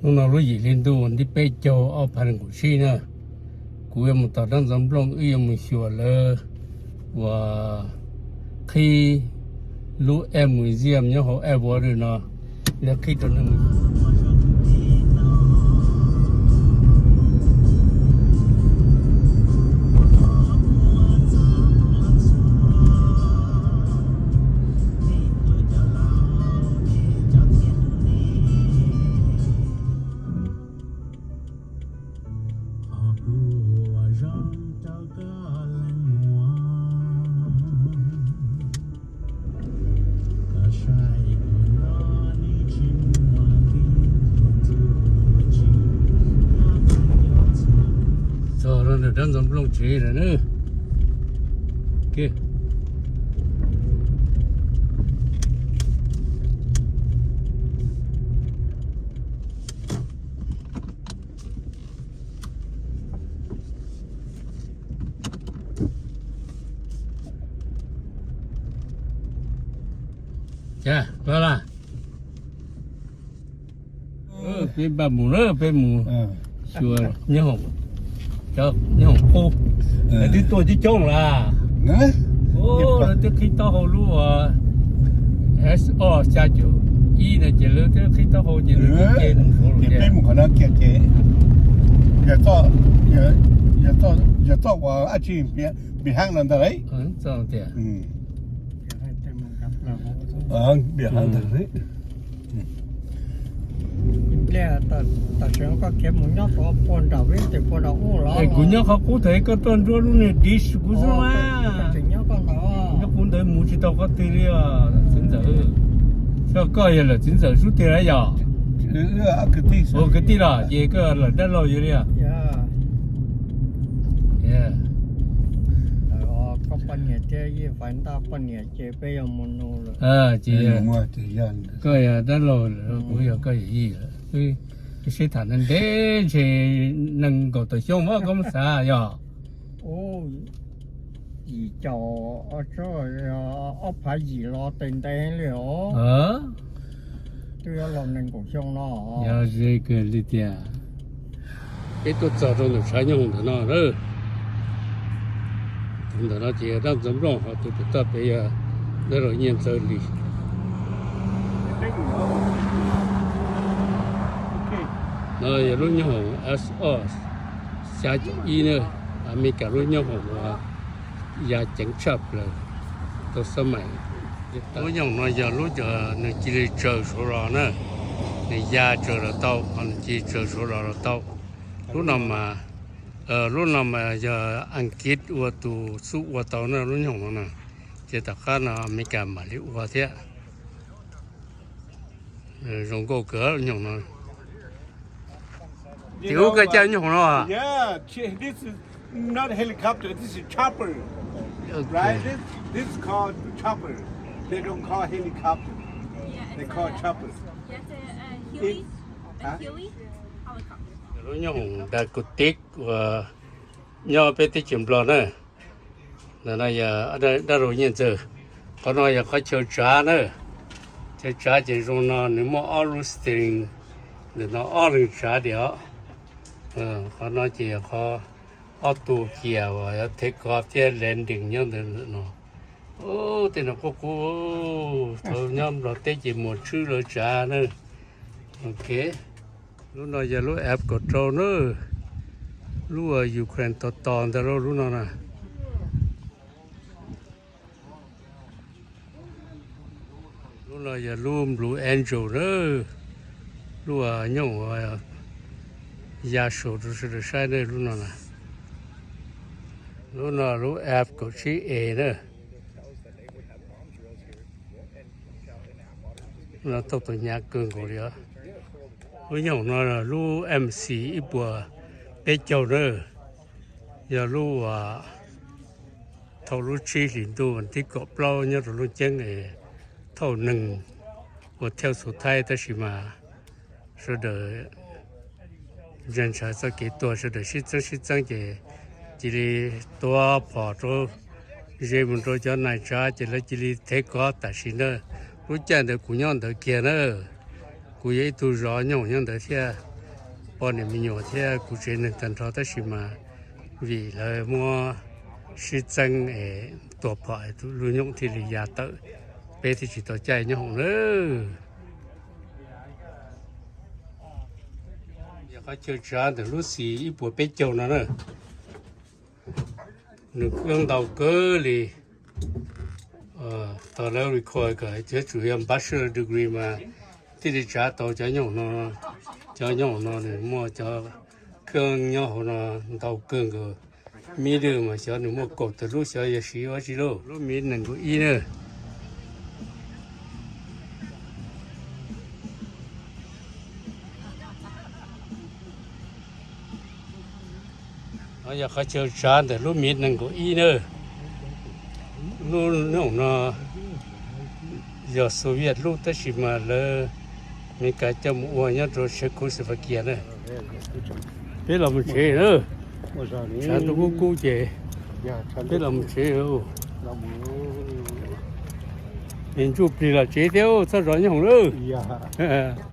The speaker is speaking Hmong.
Hnub no lub yim hli ntuj vas thib peb caug ob phav nees nkaum tsib na, kuv yuav mus tom dab ntxoov nplooj, wb yuav mus xyuas lawv uas qhib lub Air Museum nyob hauv Air Water no, lawv qhib rau neeg mus. Txog rau ntawm dab ntxoov nplooj tsev lawm na. Cas, los lawm? Peb npaj mus na, peb mus xyuas nyob hoom, nyob hoom qub. Lawv twb tuaj coob coob lawm. Lawv twb qhib taub hau lub S O xya caum ib no ces lawv twb qhib taub hau ces lawv twb ce mus saud lawm. Ces peb mus qhov no kiag ces yog txoj uas dab tsi, Npis Haab no ntag lauj. Tias Npis Haab ntag lauj. Tam sim no koj khiav mus nyob rau puag nram vib tes puag nram ub los? Es kuv nyob qhov qub thaum koj tuaj nruab lub niag dish kuv xwb mas. Nyob qhov ntawd mus tsis tau qhov twg li os txiv ntxawm. Xyov koj yog lawm txiv ntxawm sub tiag lawm yog? Ua kwv tij los ces koj lawm dab laug yog li os? Koj poj niam thiab Yij Faiv Ntaj poj niam ces peb yuav mus nug lawm. Ces koj yog dab laug lawm, kuv yog koj yawm yij lawm. Sib tham ntev ntev ntshe nees nkaum tawm xyoo mas koj muab xav yog. Yim caum ob phav yim los tes ntev li os. Twb yuav los nees nkaum xyoo no. Yog ze kawg li tiag. Peb tuaj txog rau ntawm tshav nyooj ntawm no na. Tus ntawm no ces yog dab ntxoov nplooj, ho tus pem toj pem yog dab laug Nyiaj Ntxawg Lis. No yog lub nyooj hoom S O xya caum ib na, Amelikas lub nyooj hoom uas ya ceev tshaj plaws tau xab mais. Lub nyooj hoom no yog lub uas nws cia li tsaws saud los na, nws ya tsaws los tau, ho nws cia li tsaws saud los los tau. Lub no mas, lub no mas yog Askiv ua tus xub ua tau na lub nyooj hoom no na, ces tom qab no Amelikas mam li ua thiab. Zoo nkauj kawg lub nyooj hoom no. Tim ub koj caij nyooj hoom no? Not helicopter, this is chopper. Right? This, this is called chopper. They don't call helicopter. They call chopper. Lub nyooj hoom Dav Kus Tiv uas nyob peb teb chaws Nplog na. Ntawm no yog dab laug Nyiaj Ntxawg. Qhov no yog qhov chaw tsav na. Chaw tsav ces zoo no nws muaj ob lub steering, ntawm no ob leeg tsav tiag os. Qhov no ces yog qhov ob tug kiag uas yog thev kov thiab landing nyob ntawm no. Tej no qub qub, thaum nyob Nplog teb ces muaj tswb lawv tsav na. Ok, lub no yog lub F kaum rau na, lub uas Ukraine tos tos ntawd lauj lub no na. Lub no yog lub Blue Angel na, lub uas nyooj uas ya saum rau sawv daws saib na lub no na. Lub no lub F kaum tsib A na. Lub no tau tus hnyav kawg nkaus li os. Lub nyooj hoom no lub M C ib puas peb caug na, yog lub uas thaum lub tsib hlis ntuj vas thib kaum plaub nyob rau Looj Ceeb es thauj neeg ua thauj xu thaib tab sis mas sawv daws ntshai ntshai txoj kev tuag, sawv daws sib txeeb sib txeeb ces cia li tuav phom rau ze mus rau cov nais tsav ces lawv cia li thev kov tam sim na. Lub caij ntawd kuv nyob ntawd kiag na, kuv yog ib tug zov nyooj nyob ntawd thiab. Poj niam me nyuam thiab kuv tsev neeg tag nrho tab sis mas vim lawv muab sib txeeb es tua phom es tus lub nyoog thiaj li ya tawm, peb thiaj tsis tau caij nyob hoom na. Yog qhov chaw tsav ntawm lub xis ib puas peb caug no na. Nws khwb ntau kawg li. Tau lawv require kom yuav tsum yog bachelor degree mas thiaj li tsav tau cov nyoog no. Cov nyoog no nws muaj cov khwb nyob hauv no ntau kawg nkaus. Mib lwj mas xyov nws muaj kaum tawm lub, xyov yog siv ua tsi lauj. Lub mib nees nkaum ib na. No yog qhov chaw tsav ntawm lub mib nees nkaum ib na. Lub nyoog no yog Soviet lub tab sis mas lawv Meskas coj mus ua nyob rau Czechoslovakia na. Peb los mus tsev na. Tshav ntuj kub kub ces peb los mus tsev. Ntsuj plig los tsev thiab, txhob zov nyoog lawm.